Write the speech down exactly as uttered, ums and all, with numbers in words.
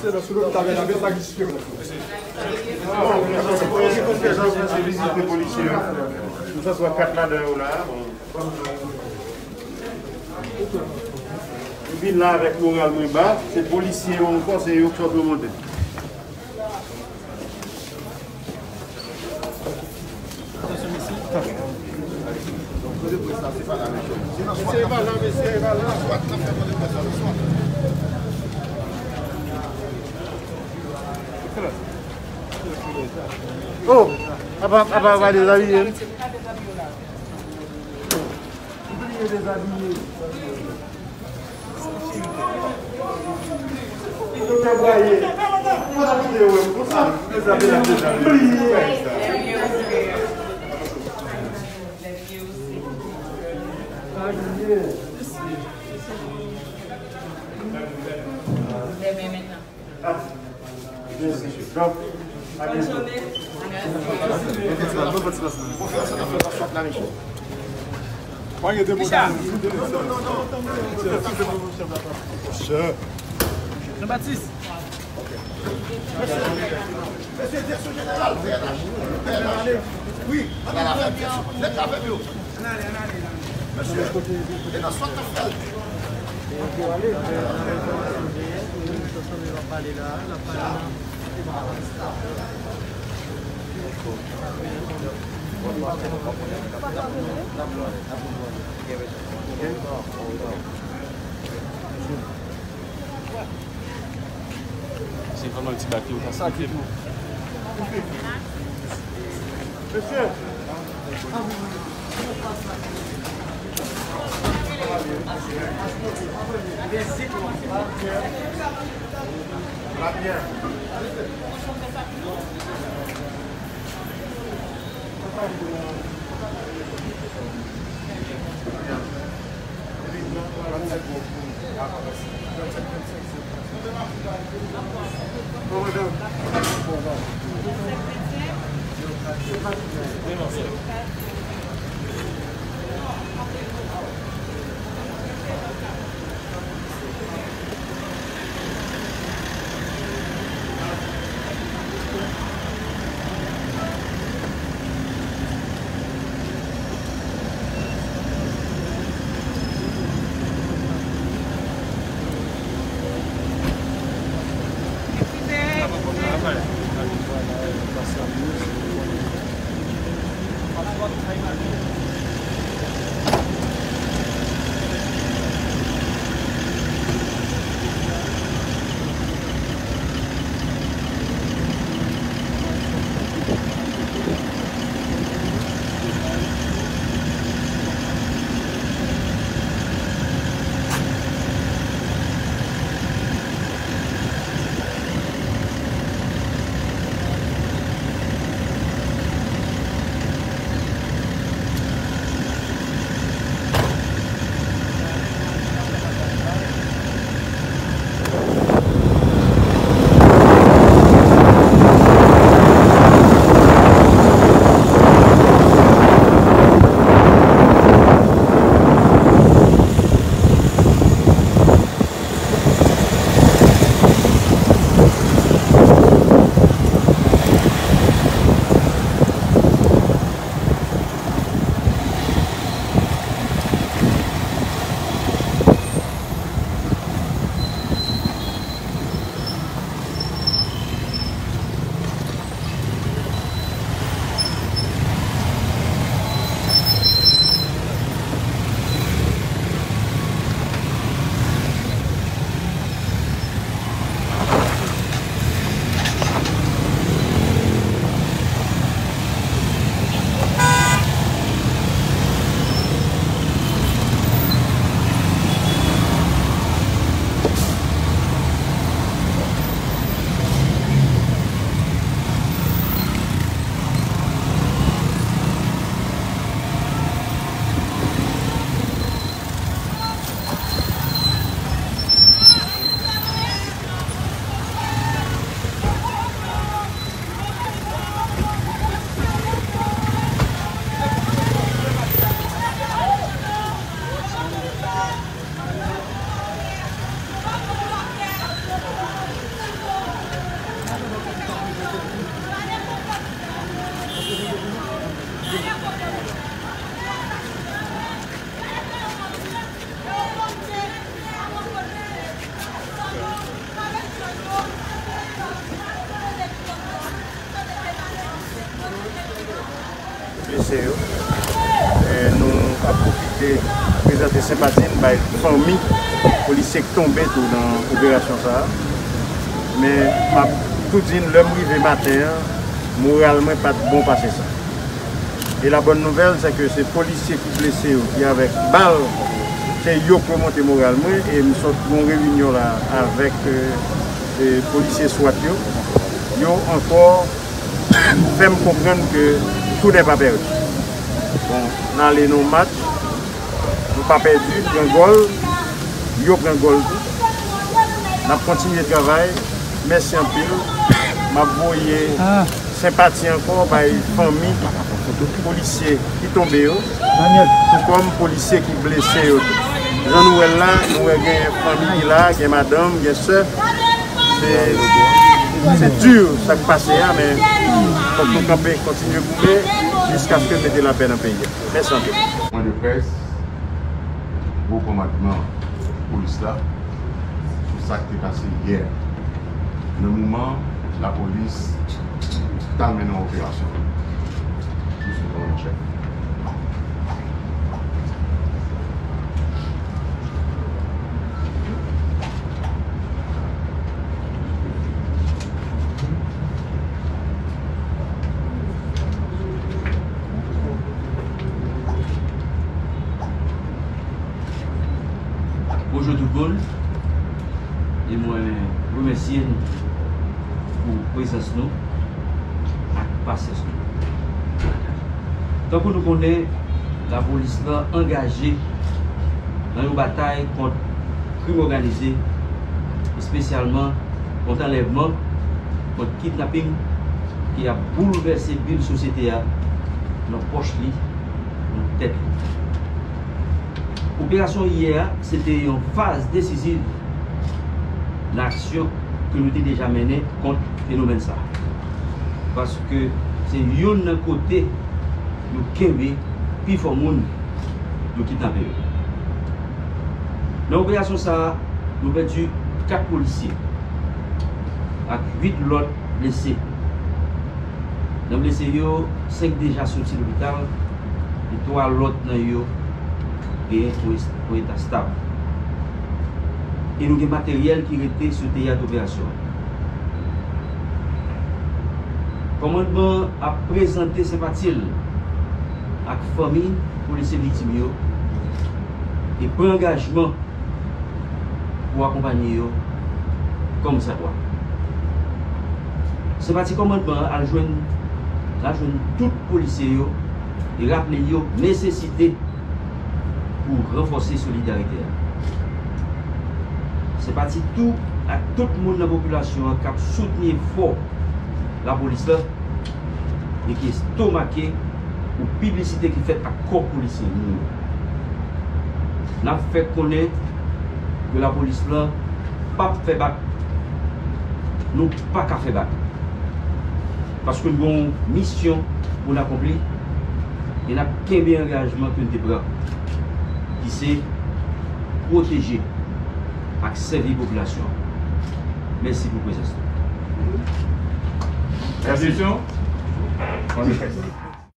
Se nan sou lòt tabèl la, men sa ki diferan. Bon, se premye konfèsyon, se vizite polisye yo. Nou santi wè kat ladan yo la. Bon. M vin la avèk moral mwen ba, se polisye yo ankò, se yo k sòt remonte. Mesye, e pa la, mesye, e pa la. Oh, apa, apa, apa dezabiye m? Ou bliye dezabiye. Ou te vwaye. Ou pa bliye wè m konsa. Dezabiye, dezabiye. Bliye. Demen mentnan. Jean-Baptiste. Mesye, direksyon jeneral, P N H. P N H. Wi, ann al avè m, direksyon. Nèg avè m yo. Mesye, e nan sòt nan fè l. Se vrèman ti bak yo ka sante. Mesye! Se yo. E nou ap pwofite prezante senpati n bay fanmi polisye k tonbe tou nan operasyon sa a. Men m ap tou di n, lè m rive maten an, moral mwen pa t bon pase sa. E la bòn nouvèl, se ke se polisye ki blese yo, ki avèk bal, se yo k remonte moral mwen, e m sot gon reyinyon la avèk, e, e, polisye swat yo. Yo ankò fè m konprann ke tou nè pa pèdi. Bon, n ale nan yon match, nou pa pèdi, pran gòl, yo pran gòl tou. N ap kontinye travay. Mèsi anpil. M ap voye senpati ankò bay fanmi polisye ki tonbe yo, tou kòm polisye ki blese yo tou. Jan nou wè l la, nou wè gen fanmi ki la, gen madanm, gen sè. Se, se di sa k pase a, men fòk nou kanpe, kontinye goumen jiskaske n mete lapè nan peyi a. Mèsi anpil. Pwen de près, wo kòmandman polis la, sou sa k te pase yè. Nan moman lapolis t al mennen yon operasyon. Jis nou pran yon chèf. Bonjou tout moun. E mwen remèsye n pou prezans nou ak pasyans nou. Tankou nou konnen, lapolis lan angaje nan yon batay kont krim òganize, espesyalman kont anlèvman, kont kidnaping ki ap boulvèse bil sosyete a nan pòch li, nan tèt li. Operasyon yè a, se te yon faz desiziv nan aksyon ke nou te deja mennen kont fenomèn sa a. Paske se youn nan kote nou kenbe pifò moun nou kidnape yo. Nan operasyon sa a, nou pèdi kat polisye ak uit lòt blese. Nan blese yo, senk deja soti lopital, e twa lòt nan yo gen yon est-, yon eta stab. E nou gen materyèl ki rete sou teyat operasyon an. Kòmandman an ap prezante senpati l ak fanmi polisye viktim yo e pran angajman pou akonpanye yo kòmsadwa. Senpati kòmandman an al jwenn, al jwenn tout polisye yo e raple yo nesesite pou ranfòse solidarite a. Senpati tou ak tout moun nan popilasyon an k ap soutni efò lapolis la e ki estomake pou piblisite ki fèt ak kò polisye nou yo. N ap fè konnen ke lapolis lan p ap fè bak. Nou pa ka fè bak. Paske n gen yon misyon pou n akonpli e n ap kenbe angajman ke n te pran, ki se pwoteje ak sèvi popilasyon an. Mèsi pou prezans nou. Mèsi.